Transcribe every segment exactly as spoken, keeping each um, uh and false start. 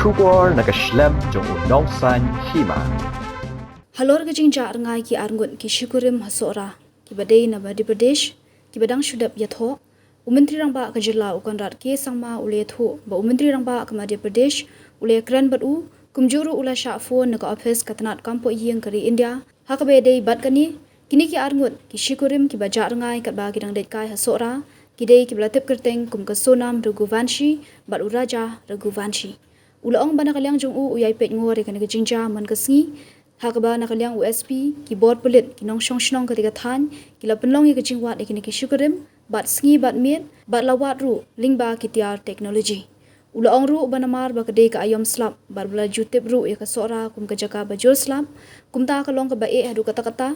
Khubor na ka shlem jong u Nongsaiñ Hima. Halor ka jingjah rngai ki arngut ki shikurim ha Sohra kiba dei na Madhya Pradesh kiba dang shu dep ïathoh, u Myntri Rangbah ka jylla u Conrad K Sangma u la ïathuh ba u Myntri Rangbah ka Madhya Pradesh u la ïakren bad u, kumjuh ruh u la shah phone na ka ophis ka tnat kam poh ïing ka ri India ha kaba ïadei bad kane. Kine ki arngut ki shikurim kiba jah rngai katba ki dang deit kai ha Sohra ki dei kiba la tip kyrteng kum ka Sonam Raghuvanshi bad u Raja Raghuvanshi. U la ong ba na ka liang jong u u ïai peit ngor ïa kane ka jingjia man ka sngi, ha kaba na ka liang u S P, ki bor pulit, ki nongshong shnong katei ka thaiñ ki la pynlong ïa ka jingwad ïa kine ki shikurim bad sngi bad miet bad la wad ruh lyngba ki tiar technology. U la ong ruh ba namar ba ka dei ka aïom slap bad ba la ju tip ruh ïa ka Sohra kum ka jaka ba jur slap, kumta ka long kaba eh haduh katta katta.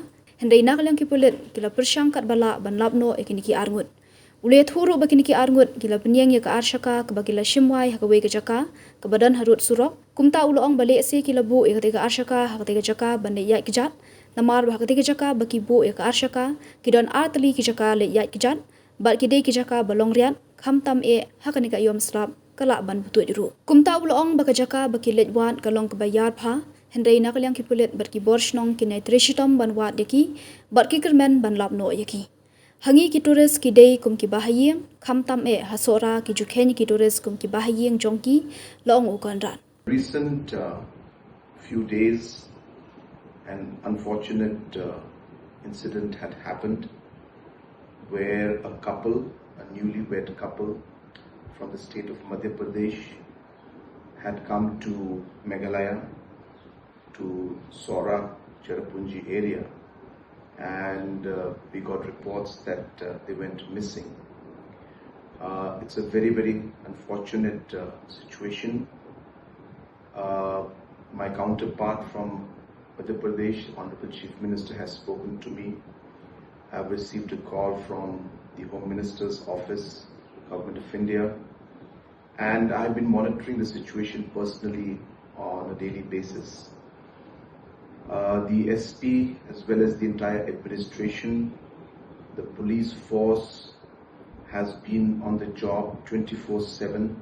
Hynrei na ka liang ki pulit ki la pyrshang katba lah ban lap noh ïa kine ki arngut. U la ïathuh ruh ba kine ki arngut ki la pynïeng ïa ka arshaka kaba ki la shim wai ha kawei ka jaka kaba don harud surok. Kumta u la ong ba lehse ki la buh ïa katei ka arshaka ha katei ka jaka ban leit ïaid kjat, namar ba ha katei ka jaka ba ki buh ïa ka arshaka ki don ar tylli ki jaka leit ïaid kjat bad ki dei ki jaka ba long riat, khamtam eh ha kane ka aïom slap ka lah ban btuid ruh. Kumta u la ong ba ka jaka ba ki leit wad ka long kaba ïar bha, hynrei na ka liang ki pulit bad ki bor shnong ki nai trei shitom ban wad ïa ki bad ki kyrmen ban lap noh ïa ki. Ha ngi ki tourist ki dei kum ki bahaïing, khamtam eh ha Sohra ki ju kheiñ ïa ki tourist kum ki bahaïing jong ki, la ong u Conrad. Recent uh, few days, an unfortunate uh, incident had happened where a couple, a newlywed couple from the state of Madhya Pradesh, had come to Meghalaya, to Sohra, Cherrapunji area, and uh, we got reports that uh, they went missing. Uh, it's a very, very unfortunate uh, situation. Uh, my counterpart from Madhya Pradesh, Honorable Chief Minister, has spoken to me. I've received a call from the Home Minister's office, Government of India, and I've been monitoring the situation personally on a daily basis. Uh, the S P, as well as the entire administration, the police force, has been on the job twenty-four seven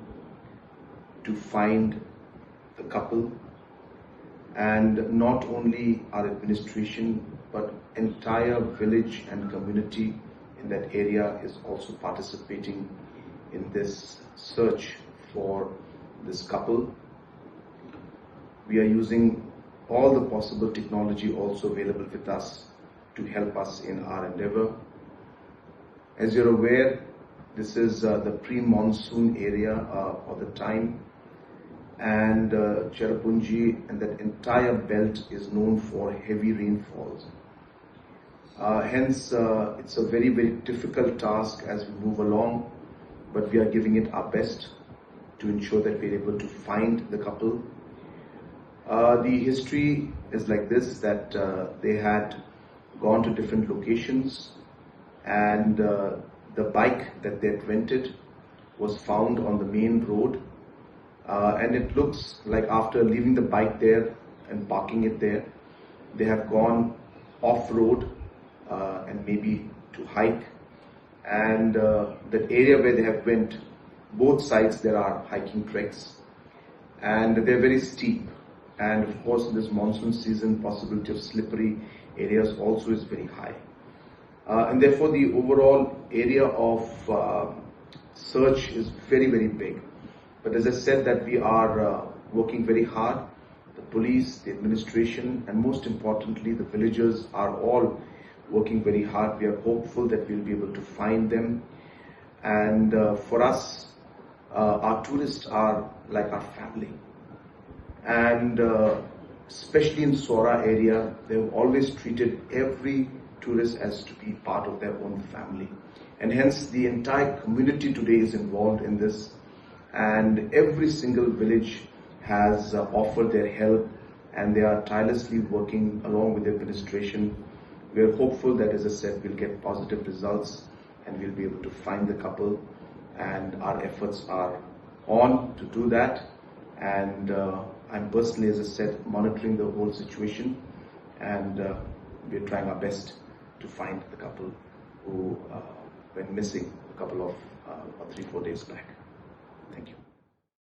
to find the couple. And not only our administration, but entire village and community in that area is also participating in this search for this couple. We are using all the possible technology also available with us to help us in our endeavor. As you're aware, this is uh, the pre-monsoon area uh, or the time, and uh, Cherrapunji and that entire belt is known for heavy rainfalls. Uh, hence, uh, it's a very, very difficult task as we move along, but we are giving it our best to ensure that we're able to find the couple. Uh, the history is like this, that uh, they had gone to different locations, and uh, the bike that they had rented was found on the main road. Uh, and it looks like after leaving the bike there and parking it there, they have gone off road uh, and maybe to hike. And uh, that area where they have went, both sides there are hiking tracks, and they're very steep. And of course, in this monsoon season, possibility of slippery areas also is very high. Uh, and therefore, the overall area of uh, search is very, very big. But as I said, that we are uh, working very hard. The police, the administration, and most importantly, the villagers are all working very hard. We are hopeful that we'll be able to find them. And uh, for us, uh, our tourists are like our family. And uh, especially in Sohra area, they've always treated every tourist as to be part of their own family. And hence, the entire community today is involved in this. And every single village has uh, offered their help, and they are tirelessly working along with the administration. We are hopeful that, as I said, we'll get positive results and we'll be able to find the couple. And our efforts are on to do that. And uh, I'm personally, as I said, monitoring the whole situation, and uh, we're trying our best to find the couple who uh, went missing a couple of uh, or three, four days back. Thank you.